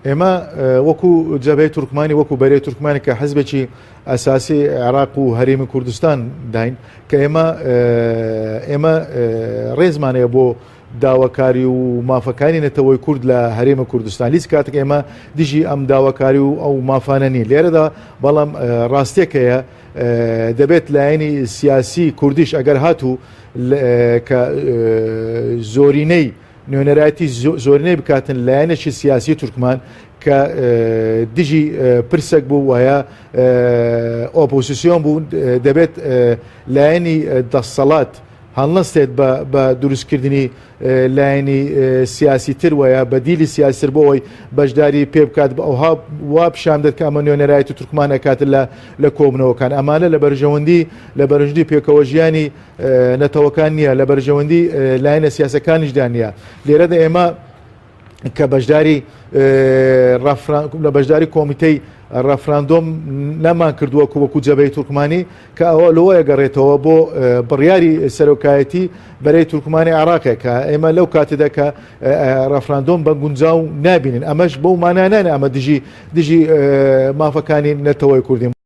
ئێمە وەکو جەبهەی تورکمانی وەکو بەرەی تورکمانی کە حزبێکی ئەساسی عێراق و هەرێمی کوردستان داین کە ئێمە ئێمە ڕێزمانەیە بۆ داواکاری و مافەکانی نەتەوەی کورد لە هەرێمە کوردستان لیست کاتێک ئێمە دژی ئەم داواکاری و ئەو مافانە نین لێرەدا بەڵام ڕاستێکەیە دەبێت لایەنی سیاسی کوردیش ئەگەر هاتوو کە زۆرینەی نوێنەرایەتی زۆرینەی بکاتن لایەنێکی سیاسی تورکمان کە دژی پرسێک بوو وایە ئۆپۆسیسیۆن بوو دەبێت لایەنی دەسەڵات هەڵنەستێت بە دروستکردنی لایەنی سیاسی تر وەیە بەدیلی سیاسر بۆ ئەوەی بەشداری پێ بکات بە ئەوها وا پیشان دەت کە ئەمە نوێنەرایەتی تورکمان ئەکات لە لە کۆبنەوەکان ئەمانە لە بەرژەوەندی لە بەرژدی پێکەوە ژیانی نەتەوەکان نییە لە بەرژەوەندی لایەنە سیاسەکانیشدا نییە لێرەدا ئێمە کە بەشداری لە بەشداری کۆمیتەی ڕەفراندۆم نەمان کردووە وەکو جەبەی تورکمانی کە ئەوە لەوەیە گەڕێتەوە بۆ بڕیاری سەرۆکایەتی بەرەی تورکمانی عراقێک کە ئێمە لەو کاتێدا کە ڕەفراندۆم بە گونجاو نابینن ئەمەش بەو مانانانە ئەمە دژی دژی مافەکانی نەتەوەی کوردیم.